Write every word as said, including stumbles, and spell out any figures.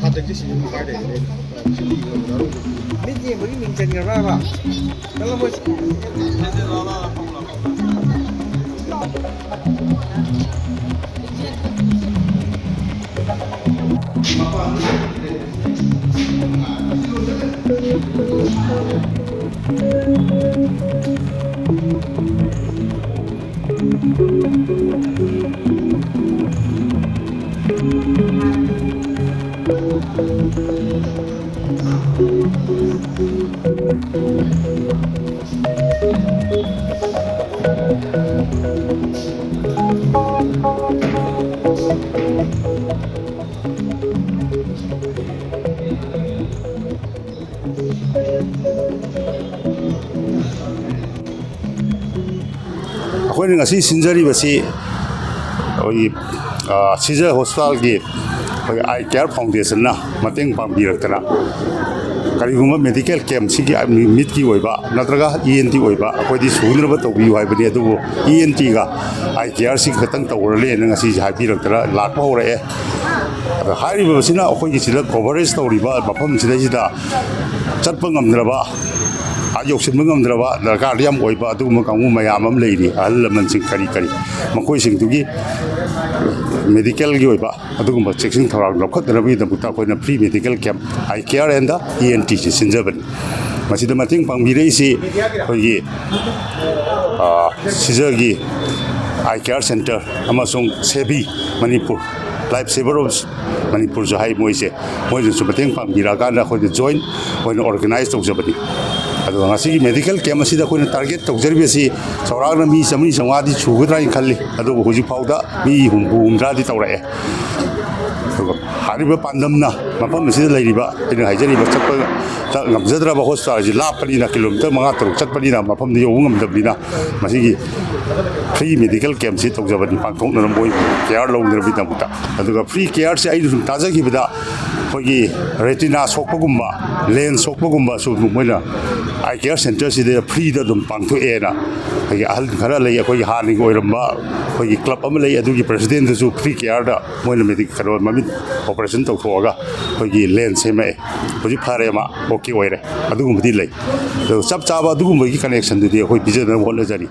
ꯁꯥꯇ꯭ꯔꯒꯤ season ꯀꯥꯏꯗꯩ? ꯃꯤꯠ ꯌꯦꯡꯕꯒꯤ ꯃꯤꯡ ꯆꯟꯈ꯭ꯔꯕ? ꯆꯠꯂꯝꯃꯣꯏ꯫ ꯑꯩꯈꯣꯏꯅ ꯉꯁꯤ ꯁꯤꯟꯖꯔꯤꯕꯁꯤ ꯑꯩꯈꯣꯏꯒꯤ, ꯑ, ꯁꯤꯖ ꯍꯣꯁꯄꯤꯇꯥꯜꯒꯤ ꯑꯩꯈꯣꯏꯒꯤ ꯑꯥꯏ ꯀꯦꯌꯔ ꯐꯥꯎꯟꯗꯦꯁꯟꯅ ꯃꯇꯦꯡ ꯄꯥꯡꯕꯤꯔꯛꯇꯅ, ꯀꯔꯤꯒꯨꯝꯕ ꯃꯦꯗꯤꯀꯦꯜ ꯀꯦꯝꯁꯤꯒꯤ ꯃꯤꯠꯀꯤ ꯑꯣꯏꯕ ꯅꯠꯇ꯭ꯔꯒ ꯏ ꯑꯦꯟ ꯇꯤ ꯑꯣꯏꯕ ꯑꯩꯈꯣꯏꯗꯤ ꯁꯨꯅꯅꯕ ꯇꯧꯕꯤꯌꯨ ꯍꯥꯏꯕꯅꯤ, ꯑꯗꯨꯕꯨ ꯏ ꯑꯦꯟ ꯇꯤꯒ ꯑꯥꯏ ꯀꯦꯌꯔꯁꯤ ꯈꯛꯇꯪ ꯇꯧꯔꯂꯦꯅ ꯉꯁꯤꯁꯦ ꯍꯥꯏꯕꯤꯔꯛꯇꯅ ꯂꯥꯛꯄ ꯍꯧꯔꯛꯑꯦ꯫ ꯑꯗꯣ ꯍꯥꯏꯔꯤꯕꯁꯤꯅ ꯑꯩꯈꯣꯏꯒꯤ ꯁꯤꯗ ꯀꯣꯚꯔꯦꯖ ꯇꯧꯔꯤꯕ ꯃꯐꯝꯁꯤꯗꯩꯁꯤꯗ ꯆꯠꯄ ꯉꯝꯗ꯭ꯔꯕ, ꯑꯥ ꯌꯧꯁꯤꯟꯕ ꯉꯝꯗ꯭ꯔꯕ ꯗꯔꯀꯥꯔꯗꯤ ꯌꯥꯝ ꯑꯣꯏꯕ ꯑꯗꯨꯒꯨꯝꯕ ꯀꯥꯡꯕꯨ ꯃꯌꯥꯝ ꯑꯃ ꯂꯩꯔꯤ, ꯑꯍꯜ ꯂꯃꯟꯁꯤꯡ ꯀꯔꯤ ꯀꯔꯤ, ꯃꯈꯣꯏꯁꯤꯡꯗꯨꯒꯤ ꯃꯦꯗꯤꯀꯦꯜꯒꯤ ꯑꯣꯏꯕ ꯑꯗꯨꯒꯨꯝꯕ ꯆꯦꯛꯁꯤꯟ ꯊꯧꯔꯥꯡ ꯂꯧꯈꯠꯅꯅꯕꯒꯤꯗꯃꯛꯇ ꯑꯩꯈꯣꯏꯅ free medical camp, eye care and E N T ꯁꯤ ꯁꯤꯟꯖꯕꯅꯤ꯫ ꯃꯁꯤꯗ ꯃꯇꯦꯡ ꯄꯥꯡꯕꯤꯔꯛꯏꯁꯤ ꯑꯩꯈꯣꯏꯒꯤ, ꯑ, ꯁꯤꯖꯒꯤ ꯑꯥꯏ ꯀꯦꯌꯔ ꯁꯦꯟꯇꯔ ꯑꯃꯁꯨꯡ ꯁꯦꯕꯤ ꯃꯅꯤꯄꯨꯔ, Life Saver of ꯃꯅꯤꯄꯨꯔꯁꯨ ꯍꯥꯏ ꯃꯣꯏꯁꯦ, ꯃꯣꯏꯅꯁꯨ ꯃꯇꯦꯡ ꯄꯥꯡꯕꯤꯔꯛꯑꯀꯥꯟꯗ ꯑꯩꯈꯣꯏꯅ ꯖꯣꯏꯟ ꯑꯣꯏꯅ ꯑꯣꯔꯒꯅꯥꯏꯖ ꯇꯧꯖꯕꯅꯤ꯫ ꯑꯗꯨꯒ ꯉꯁꯤꯒꯤ ꯃꯦꯗꯤꯀꯦꯜ ꯀꯦꯝ ꯑꯁꯤꯗ ꯑꯩꯈꯣꯏꯅ ꯇꯥꯔꯒꯦꯠ ꯇꯧꯖꯔꯤꯕꯁꯤ ꯆꯥꯎꯔꯥꯛꯅ ꯃꯤ ꯆꯥꯃꯔꯤ ꯆꯥꯝꯃꯉꯥꯗꯤ ꯁꯨꯒꯗ꯭ꯔꯥ ꯍꯥꯏꯅ ꯈꯜꯂꯤ, ꯑꯗꯨꯕꯨ ꯍꯧꯖꯤꯛ ꯐꯥꯎꯗ ꯃꯤ ꯍꯨꯝꯐꯨ ꯍꯨꯝꯗ꯭ꯔꯥꯗꯤ ꯇꯧꯔꯛꯑꯦ꯫ ꯑꯗꯨꯒ ꯍꯥꯏꯔꯤꯕ ꯄꯥꯟꯗꯝꯅ ꯃꯐꯝ ꯑꯁꯤꯗ ꯂꯩꯔꯤꯕ ꯑꯩꯅ ꯍꯥꯏꯖꯔꯤꯕ ꯆꯠꯄ ꯉꯝꯖꯗ꯭ꯔꯕ ꯍꯣꯁꯄꯤꯇꯥꯜꯁꯤ ꯂꯥꯞꯄꯅꯤꯅ, ꯀꯤꯂꯣꯃꯤꯇꯔ ꯃꯉꯥ ꯇꯔꯨꯛ ꯆꯠꯄꯅꯤꯅ ꯃꯐꯝꯗ ꯌꯧꯕ ꯉꯝꯗꯕꯅꯤꯅ ꯃꯁꯤꯒꯤ free medical camp ꯁꯤ ꯇꯧꯖꯕꯅꯤ, ꯄꯥꯡꯊꯣꯛꯅꯅꯕ, ꯃꯣꯏ ꯀꯦꯌꯔ ꯂꯧꯅꯅꯕꯒꯤꯗꯃꯛꯇ꯫ ꯑꯗꯨꯒ free ꯀꯦꯌꯔ ꯁꯤ ꯑꯩꯅ ꯁꯨꯝ ꯇꯥꯖꯈꯤꯕꯗ ꯑꯩꯈꯣꯏꯒꯤ ꯔꯦꯇꯤꯅꯥ ꯁꯣꯛꯄꯒꯨꯝꯕ, ꯂꯦꯟꯁ ꯁꯣꯛꯄꯒꯨꯝꯕꯁꯨ ꯃꯣꯏꯅ ꯑꯥꯏ ꯀꯦꯌꯔ ꯁꯦꯟꯇꯔꯁꯤꯗ ꯐ꯭ꯔꯤꯗ ꯑꯗꯨꯝ ꯄꯥꯡꯊꯣꯛꯑꯦꯅ ꯑꯩꯈꯣꯏꯒꯤ ꯑꯍꯜ ꯈꯔ ꯂꯩ, ꯑꯩꯈꯣꯏꯒꯤ ꯍꯥꯟꯅꯒꯤ ꯑꯣꯏꯔꯝꯕ ꯑꯩꯈꯣꯏꯒꯤ ꯀ꯭ꯂꯕ ꯑꯃ ꯂꯩ, ꯑꯗꯨꯒꯤ ꯄ꯭ꯔꯁꯤꯗꯦꯟꯗꯁꯨ ꯐ꯭ꯔꯤ ꯀꯦꯌꯔꯗ ꯃꯣꯏꯅ ꯃꯤꯠ ꯀꯩꯅꯣ ꯃꯃꯤꯠ ꯑꯣꯄꯔꯦꯁꯟ ꯇꯧꯊꯣꯛꯑꯒ ꯑꯩꯈꯣꯏꯒꯤ ꯂꯦꯟ ꯁꯦꯝꯃꯛꯑꯦ꯫ ꯍꯧꯖꯤꯛ ꯐꯔꯦ, ꯃꯥ ꯑꯣꯀꯦ ꯑꯣꯏꯔꯦ꯫ ꯑꯗꯨꯒꯨꯝꯕꯗꯤ ꯂꯩ꯫ ꯑꯗꯣ ꯆꯞ ꯆꯥꯕ ꯑꯗꯨꯒꯨꯝꯕꯒꯤ ꯀꯅꯦꯛꯁꯟꯗꯨꯗꯤ ꯑꯩꯈꯣꯏ ꯄꯤꯖꯅꯕ ꯍꯣꯠꯅꯖꯔꯤ꯫